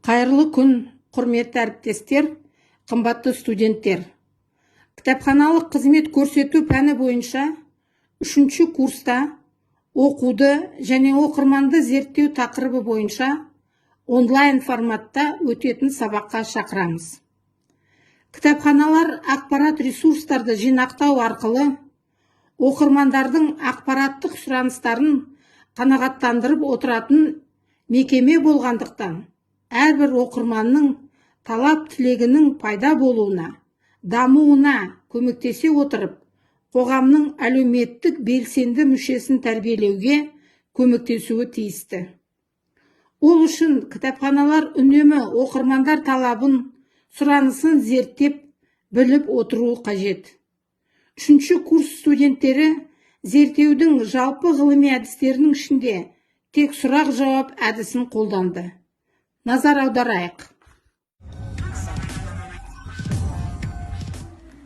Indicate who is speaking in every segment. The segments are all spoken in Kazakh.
Speaker 1: Қайырлы күн, құрметті әріптестер, қымбатты студенттер. Кітапханалық қызмет көрсету пәні бойынша үшінші курста оқуды және оқырманды зерттеу тақырыбы бойынша онлайн форматта өтетін сабаққа шақырамыз. Кітапханалар ақпарат ресурстарды жинақтау арқылы оқырмандардың ақпараттық сұраныстарын қанағаттандырып отыратын мекеме болғандықтан, әрбір оқырманның талап тілегінің пайда болуына, дамуына көмектесе отырып, қоғамның әлеуметтік белсенді мүшесін тәрбиелеуге көмектесуі тиісті. Ол үшін кітапханалар үнемі оқырмандар талабын, сұранысын зерттеп, біліп отыруы қажет. Үшінші курс студенттері зерттеудің жалпы ғылыми әдістерінің ішінде тек сұрақ-жауап әдісін қолданды. Назар аударайық.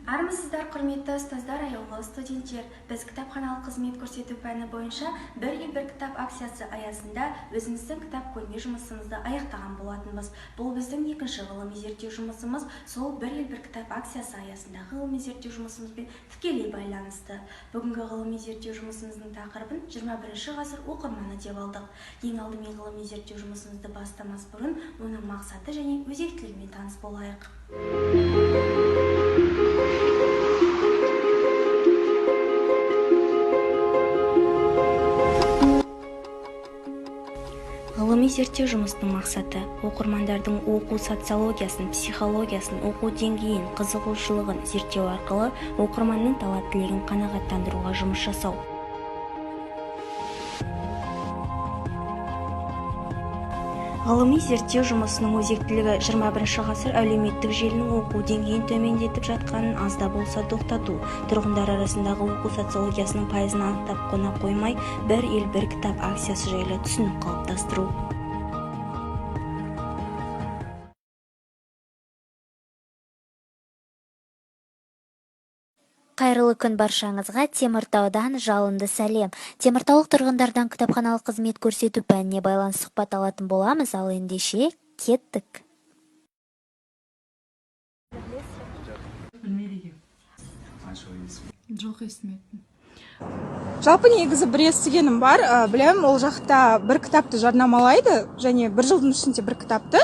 Speaker 2: Армысыздар, құрметті ұстаздар, аяулы студенттер! Біз кітапханалық қызмет көрсету пәні бойынша «Бір ел, бір кітап» акциясы аясында өзіміздің кітап көрме жұмысымызды аяқтаған болатынбыз. Бұл біздің екінші ғылыми зерттеу жұмысымыз. Сол «Бір ел, бір кітап» акциясы аясындағы ғылыми зерттеу жұмысымызбен тікелей байланысты. Бүгінгі ғылыми зерттеу жұмысымыздың тақырыбын 21 ғасыр оқырманы деп алдық. Ең алдымен ғылыми зерттеу жұмысымызды бастамас бұрын оның мақсаты және өзектілігімен таныс болайық. Ғылыми зерттеу жұмысының мақсаты: оқырмандардың оқу социологиясын, психологиясын, оқу деңгейін, қызығушылығын зерттеу арқылы оқырманның талап-тілегін қанағаттандыруға жұмыс жасау. Ғылыми зерттеу жұмысының өзектілігі: 21 ғасыр әлеуметтік желінің оқу деңгейін төмендетіп жатқанын аз да болса тоқтату, тұрғындар арасындағы оқу социологиясының пайызын анықтап қана қоймай, «Бір ел, бір кітап» акциясы жайлы түсінік қалыптастыру.
Speaker 3: Қайырлы күн баршаңызға! Теміртаудан жалынды сәлем! Теміртаулық тұрғындардан кітапханалық қызмет көрсету пәніне байланысты сұхбат алатын боламыз. Ал ендеше, кеттік!
Speaker 4: Білмейді екенмін.
Speaker 5: Жоқ, естімеппін.
Speaker 6: Жалпы, негізі бір естігенім бар, білемін, ол жақта бір кітапты жарнамалайды және бір жылдың ішінде бір кітапты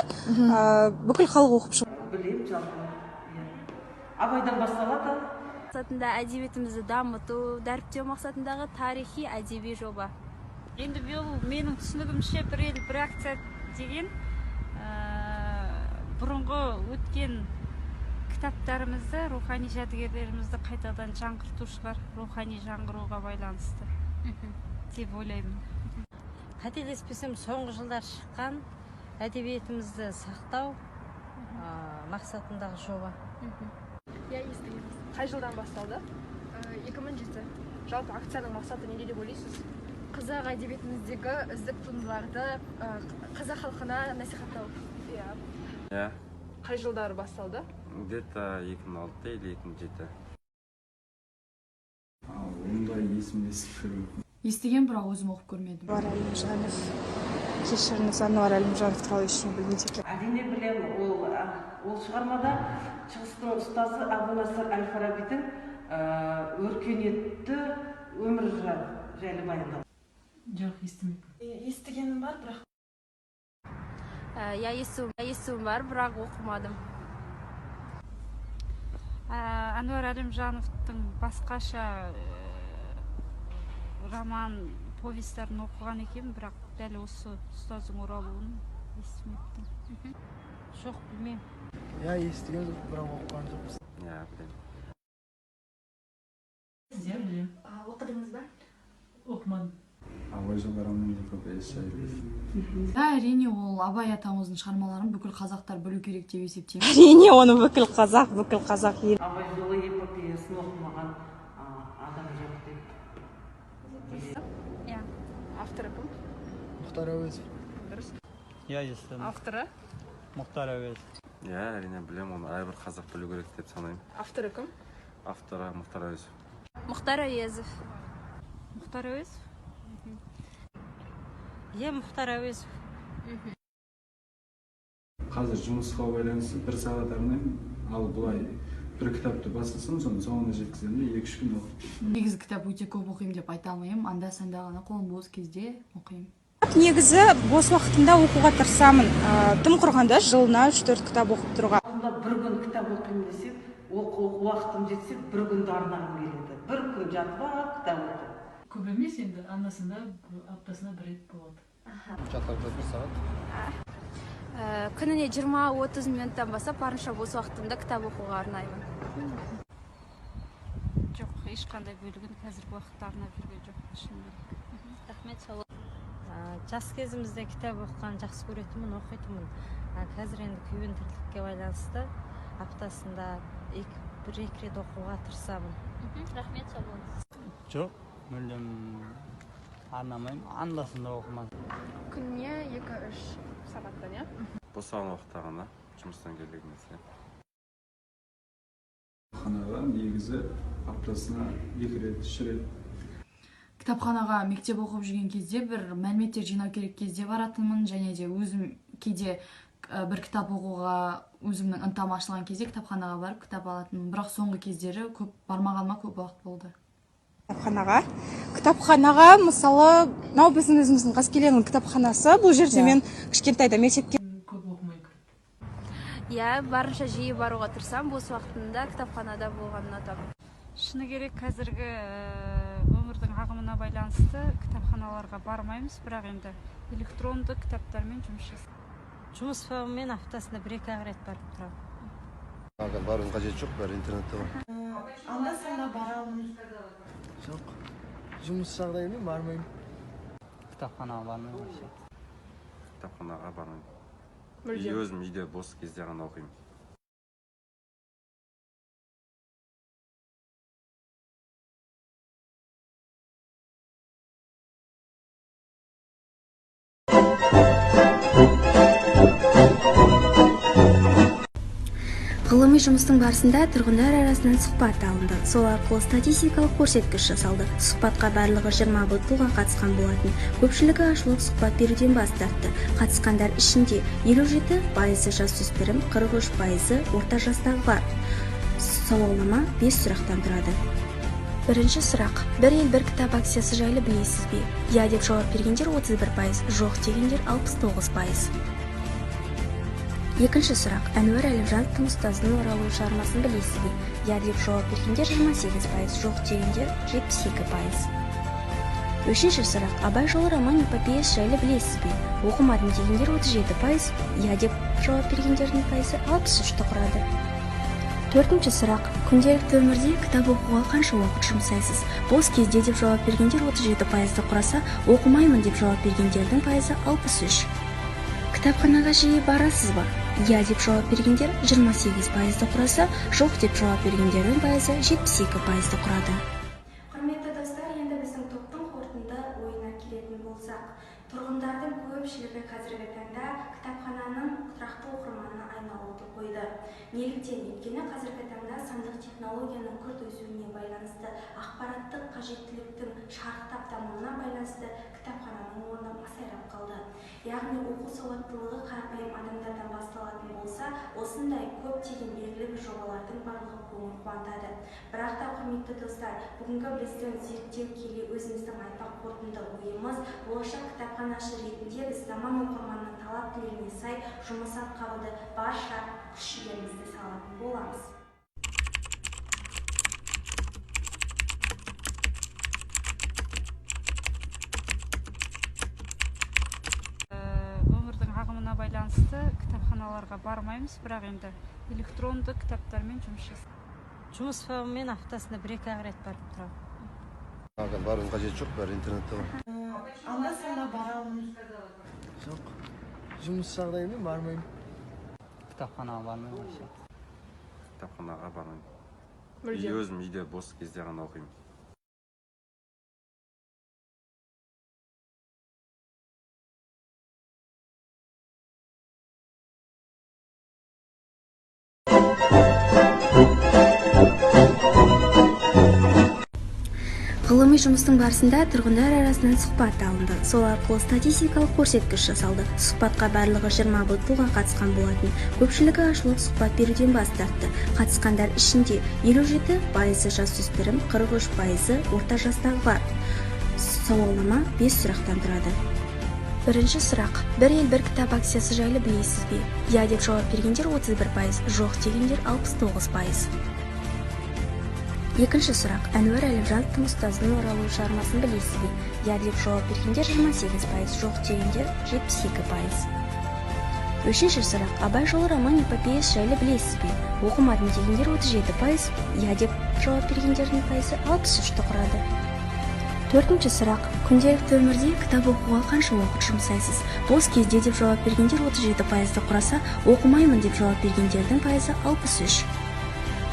Speaker 6: бүкіл халық оқып шығады.
Speaker 4: Білемін жалпы, иә, Абайдан басталады.
Speaker 7: Мақсатында әдебиетімізді дамыту, дәріптеу мақсатындағы тарихи әдеби жоба.
Speaker 8: Енді бұл, менің түсінігімше, «Бір ел, бір акция» деген бұрынғы өткен кітаптарымызды, рухани жәдігерлерімізді қайтадан жаңғырту шығар, рухани жаңғыруға байланысты деп ойлаймын.
Speaker 9: Қателеспесем, соңғы жылдар шыққан әдебиетімізді сақтау мақсатындағы жоба.
Speaker 10: Иә, естігенбіз.
Speaker 11: Қай жылдан басталды?
Speaker 10: 2007.
Speaker 11: Жалпы, акцияның мақсаты неде деп ойлайсыз?
Speaker 10: Қазақ әдебиетіміздегі үздік туындыларды қазақ халқына насихаттау.
Speaker 11: Иә.
Speaker 12: Иә.
Speaker 11: Қай жылдары басталды?
Speaker 12: Где-то 2006 или 2007.
Speaker 13: Ондай есімде естіп.
Speaker 5: Естіген, бірақ өзім оқып көрмедім.
Speaker 6: Әнуар Әлімжанов, кешіріңіз, Әнуар Әлімжанов туралы ештеңе білмейді екенмін.
Speaker 4: Әрине, білемін. Ол шығармада шығыстың ұстазы Әбу Насыр әл Фарабидің өркениетті өмір жайлы баяндалған.
Speaker 5: Жоқ, естімеппін.
Speaker 10: Естігенім бар, бірақ
Speaker 7: Иә, естуім бар, бірақ оқымадым.
Speaker 8: Әнуар Әлімжановтың басқаша роман, повестарын оқыған екенмін, бірақ дәл осы «Ұстаздың оралуын» естімеппін.
Speaker 9: Жоқ, білмеймін.
Speaker 13: Иә, естіген жоқ, бірақ оқыған жоқпыз.
Speaker 12: Иә, білемін.
Speaker 5: Иә, білемін.
Speaker 2: Оқыдыңыз ба?
Speaker 5: Оқымадым.
Speaker 13: Абай жолы роман эпопеясы жайлы.
Speaker 5: Да, әрине, ол Абай атамыздың шығармаларын бүкіл қазақтар білу керек деп есептеймін.
Speaker 6: Әрине, оны бүкіл қазақ, бүкіл қазақ ел.
Speaker 4: «Абай жолы» эпопеясын оқымаған адам жоқ деп.
Speaker 7: Иә.
Speaker 11: Авторы кім?
Speaker 13: Мұхтар Әуезов.
Speaker 11: Дұрыс.
Speaker 14: Иә, естідім.
Speaker 11: Авторы?
Speaker 14: Мұхтар Әуезов.
Speaker 12: Иә, әрине, білемін. Оны әрбір қазақ білу керек деп санаймын.
Speaker 11: Авторы кім?
Speaker 12: Авторы Мұхтар Әуезов.
Speaker 7: Мұхтар Әуезов.
Speaker 8: Мұхтар Әуезов.
Speaker 9: Иә, Мұхтар Әуезов.
Speaker 13: Қазір жұмысқа байланысты бір сағат арнаймын. Ал былай бір кітапты бастасам, соның соңына жеткіземін де, 2-3 күн оқимын.
Speaker 5: Негізі кітап өте көп оқимын деп айта алмаймын. Анда санда ғана қолым бос кезде оқимын.
Speaker 6: Негізі бос уақытымда оқуға тырысамын. Тым құрғанда жылына 3-4 кітап оқып тұруға.
Speaker 4: Бір күн кітап оқимын десем, уақытым жетсе, бір күнді арнағым келеді. Бір күн жатып алып кітап оқимын.
Speaker 8: Көп емес енді, анда санда аптасына бір рет болады.
Speaker 13: Жатарда бір сағат.
Speaker 7: Күніне 20-30 минуттан бастап барынша бос уақытымды кітап оқуға арнаймын.
Speaker 8: Жоқ, ешқандай бөлігін қазіргі уақытта арнап жүрген жоқпын, шыны керек.
Speaker 9: Рахмет, сау. Жас кезімізде кітап оқыған жақсы көретінмін, оқитынмын. Қазір енді күйбең тірлікке байланысты аптасында бір-екі рет оқуға тырысамын.
Speaker 3: Рахмет, сау болыңыз.
Speaker 14: Жоқ, мүлдем арнамаймын, анда санда оқымадым.
Speaker 10: Күніне 2-3 сағаттан, иә?
Speaker 12: Босаған уақытта ғана, жұмыстан келген кезде.
Speaker 13: Кітапханаға негізі аптасына 2 рет, 3 рет.
Speaker 5: Кітапханаға мектеп оқып жүрген кезде бір мәліметтер жинау керек кезде баратынмын, және де өзім кейде бір кітап оқуға өзімнің ынтам ашылған кезде кітапханаға барып кітап алатынмын. Бірақ соңғы кездері көп бармағаныма көп уақыт болды.
Speaker 6: Кітапханаға, мысалы, мынау біздің өзіміздің Қаскелеңнің кітапханасы. Бұл жерде мен кішкентайда мектепке
Speaker 8: Көп оқымаймын.
Speaker 7: Иә, барынша жиі баруға тырысамын, бос уақытымда кітапханада болғанды ұнатамын.
Speaker 8: Шыны керек, қазіргі өмірдің ағымына байланысты кітапханаларға бармаймыз, бірақ енді электронды кітаптармен жұмыс жасаймыз.
Speaker 9: Жұмыс бабымен аптасына бір-екі ақ рет барып тұрамын.
Speaker 13: Барудың қажеті жоқ, бәрі интернетте ғой.
Speaker 4: Анда санда барамын.
Speaker 13: Жоқ, жұмыс жағдайымен бармаймын.
Speaker 14: Кітапханаға бармаймын вообще.
Speaker 12: Кітапханаға бармаймын.
Speaker 11: Мүлдем.
Speaker 12: Өзім үйде бос кезде ғана оқимын.
Speaker 2: Ғылыми жұмыстың барысында тұрғындар арасынан сұхбат алынды. Сол арқылы статистикалық көрсеткіш жасалды. Сұхбатқа барлығы 21 тұлға қатысқан болатын. Көпшілігі ашылып сұхбат беруден бас тартты. Қатысқандар ішінде 57%-ы жасөспірім, 43%-ы орта жастағылар. Сауалнама 5 сұрақтан тұрады. Бірінші сұрақ. Бір ел бір кітап акциясы жайлы білесіз бе? Иә деп жауап бергендер 31%, жоқ дегендер 69%. Екінші сұрақ. Әнуар Әлімжановтың «Ұстаздың оралуы» шығармасын білесіз бе? Иә деп жауап бергендер 28%, жоқ дегендер 72%. Үшінші сұрақ. Абай жолы роман эпопеясы жайлы білесіз бе? Оқымадым дегендер 37%, иә деп жауап бергендердің пайызы 63-ті құрады. Төртінші сұрақ. Күнделікті өмірде кітап оқуға қанша уақыт жұмсайсыз? Бос кезде деп жауап бергендер 37%-ды құраса, оқымаймын деп жауап бергендердің пайызы 63. Кітапханаға жиі барасыз ба? Иә деп жауап бергендер 28%-ды құраса, жоқ деп жауап бергендердің пайызы 72%-ды құрады. Құрметті достар, енді біздің топтың қорытынды ойына келетін болсақ, тұрғындардың көпшілігі қазіргі таңда кітапхананың тұрақты оқырманына айналуды қойды. Неліктен? Өйткені қазіргі таңда сандық технологияның күрт өсуіне байланысты, ақпараттық қажеттіліктің шарықтап дамуына байланысты кітапхананың орны масайрап қалды. Яғни оқу сауаттылығы қарапайым адамдардан басталатын болса, осындай көптеген белгілі бір жобалардың барлығы көңіл қуантады. Бірақ та, құрметті достар, бүгінгі біздің зерттеу келе өзіміздің айтпақ қорытынды ойымыз, болашақ кітапханашы ретінде біз заман оқырманының талап тілегіне сай жұмыс атқаруды барша күш жігерімізді салатын боламыз.
Speaker 8: Өмірдің ағымына байланысты кітапханаларға бармаймыз, бірақ енді электронды кітаптармен жұмыс жасаймыз.
Speaker 9: Жұмыс бабымен аптасына бір-екі ақ рет барып тұрамын.
Speaker 13: Барудың қажеті жоқ, бәрі интернетте ғой.
Speaker 4: Анда санда барамын.
Speaker 13: Жоқ, жұмыс жағдайымен бармаймын.
Speaker 14: Кітапханаға бармаймын вообще.
Speaker 12: Кітапханаға бармаймын.
Speaker 11: Мүлдем.
Speaker 12: Өзім үйде бос кезде ғана оқимын.
Speaker 2: Ғылыми Ғылыми жұмыстың барысында тұрғындар арасынан сұхбат алынды. Сол арқылы статистикалық көрсеткіш жасалды. Сұхбатқа барлығы 21 тұлға қатысқан болатын. Көпшілігі ашылып сұхбат беруден бас тартты. Қатысқандар ішінде 57%-ы жасөспірім, 43%-ы орта жастағылар. Сауалнама 5 сұрақтан тұрады. Бірінші сұрақ: «Бір ел, бір кітап» акциясы жайлы білесіз бе? Иә деп жауап бергендер 31%, жоқ дегендер 69%. Екінші сұрақ: Әнуар Әлімжановтың «Ұстаздың оралуы» шығармасын білесіз бе? Иә деп жауап бергендер 28%, жоқ дегендер 72%. Үшінші сұрақ: «Абай жолы» роман эпопеясы жайлы білесіз бе? Оқымадым дегендер 37%, иә деп жауап бергендердің пайызы 63-ті құрады. Төртінші сұрақ: Күнделікті өмірде кітап оқуға қанша уақыт жұмсайсыз? Бос кезде деп жауап бергендер 37%-ды құраса, оқымаймын деп жауап бергендердің пайызы 63.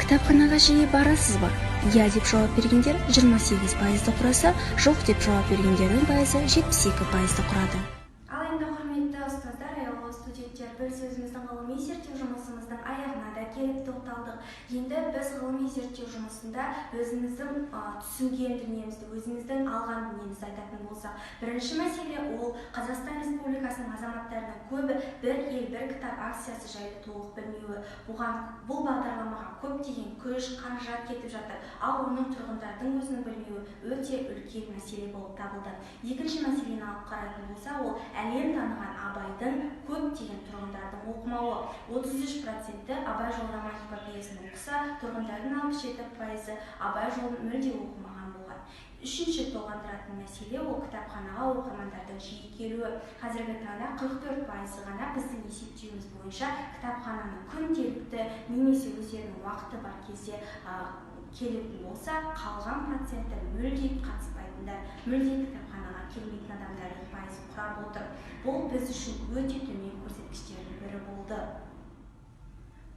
Speaker 2: Кітапханаға жиі барасыз ба? Иә деп жауап бергендер 28%-ды құраса, жоқ деп жауап бергендердің пайызы 72%-ды құрады. Ал енді, құрметті ұстаздар, аяулы студенттер, біз өзіміздің ғылыми зерттеу жұмысымыздың аяғына да келіп тоқталдық. Енді біз ғылыми зерттеу жұмысында өзіміздің түсінген дүниемізді, өзіміздің алған дүниемізді айтатын болсақ, бірінші мәселе ол Қазақстан Республикасының азаматтарының көбі «Бір ел, бір кітап» акциясы жайлы толық білмеуі. Бұған, бұл бағдарламаға көптеген күш, қаражат кетіп жатыр, ал оның тұрғындардың өзінің білмеуі өте үлкен мәселе болып табылды. Екінші мәселені алып қарайтын болсақ, ол әлем таныған Абайдың көптеген тұрғындардың оқымауы. 33%-і «Абай жолы» роман эпопеясын оқыса, тұрғындардың 67%-ы Абай жолын мүлде оқымаған болған. Үшінші толғандыратын мәселе ол кітапханаға оқырмандардың жиі келуі. Қазіргі таңда 44%-ы ғана, біздің есептеуіміз бойынша, кітапхананы күнделікті немесе өздерінің уақыты бар кезде келетін болса, қалған проценті мүлде қатыспайтындар, мүлде кітапханаға келмейтін адамдардың пайызы құрап отыр. Бұл біз үшін өте төмен көрсеткіштердің бірі болды.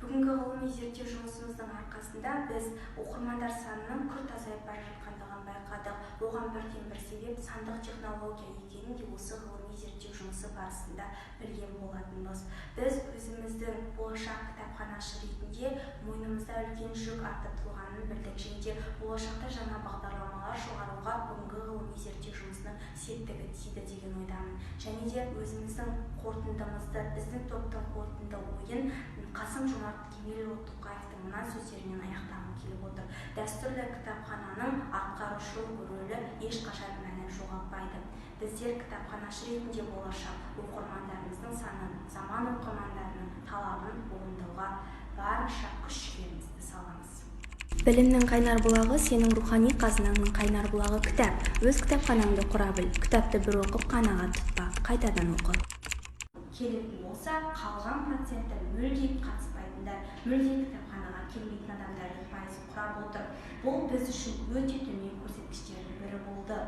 Speaker 2: Бүгінгі ғылыми зерттеу жұмысымыздың арқасында біз оқырмандар санының күрт азайып бара жатқандығын байқадық. Оған бірден бір себеп сандық технология екенін де осы ғылыми зерттеу жұмысы барысында білген болатынбыз. Біз өзіміздің болашақ кітапханашы ретінде мойнымызда үлкен жүк артып тұрғанын білдік және де болашақта жаңа бағдарламалар шығаруға бүгінгі ғылыми зерттеу жұмысының септігі тиді деген ойдамын. Және де өзіміздің қорытындымызды, біздің топтың қорытынды ойын Қасым Жомарт Кемелұлы Тоқаевтың мына сөздерімен аяқтағым келіп отыр: «Дәстүрлі кітапхананың атқарушылық рөлі ешқашан мәнін жоғалтпайды. Біздер кітапханашы ретінде болашақ оқырмандарымыздың санын, заман оқырмандарының талабын орындауға барынша күш жігерімізді саламыз». Білімнің қайнар бұлағы, сенің рухани қазынаңның қайнар бұлағы – кітап. Өз кітапханаңды құра біл. Кітапты бір оқып қанағат тұтпа, қайтадан оқы. Келетін болса, қалған проценті мүлде қатыспайтындар, мүлде кітапханаға келмейтін адамдардың пайызы құрап отыр. Бұл біз үшін өте төмен көрсеткіштердің бірі болды.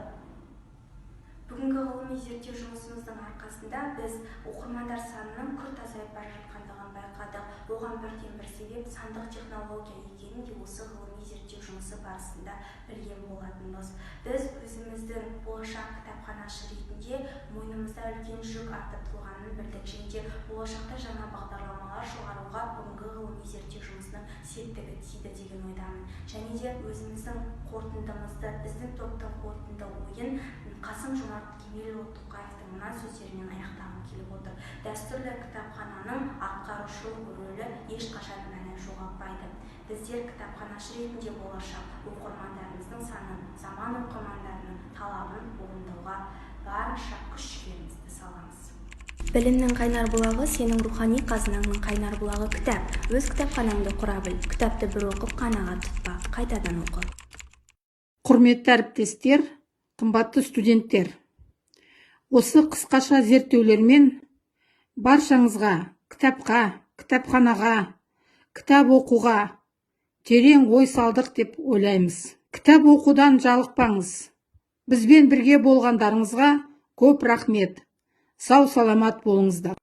Speaker 2: Бүгінгі ғылыми зерттеу жұмысымыздың арқасында біз оқырмандар санының күрт азайып бара жатқандығын байқадық. Оған бірден бір себеп сандық технология екенін де осы ғылыми зерттеу жұмысы барысында білген болатынбыз. Біз өзіміздің болашақ кітапханашы ретінде мойнымызда үлкен жүк артып тұрғанын білдік және де болашақта жаңа бағдарламалар шығаруға бүгінгі ғылыми зерттеу жұмысының септігі тиді деген ойдамын. Және де өзіміздің қорытындымызды, біздің топтың қорытынды ойын Қасым Жомарт Кемелұлы Тоқаевтың мына сөздерімен аяқтағым келіп отыр: «Дәстүрлі кітапхананың атқарушылық рөлі ешқашан мәнін жоғалтпайды. Біздер кітапханашы ретінде болашақ оқырмандарымыздың санын, заман оқырмандарының талабын орындауға барынша күш жігерімізді саламыз». Білімнің қайнар бұлағы, сенің рухани қазынаңның қайнар бұлағы – кітап. Өз кітапханаңды құра біл. Кітапты бір оқып қанағат тұтпа, қайтадан оқы.
Speaker 1: Құрметті әріптестер, қымбатты студенттер, осы қысқаша зерттеулермен баршаңызға кітапқа, кітапханаға, кітап оқуға терең ой салдық деп ойлаймыз. Кітап оқудан жалықпаңыз. Бізбен бірге болғандарыңызға көп рахмет. Сау саламат болыңыздар.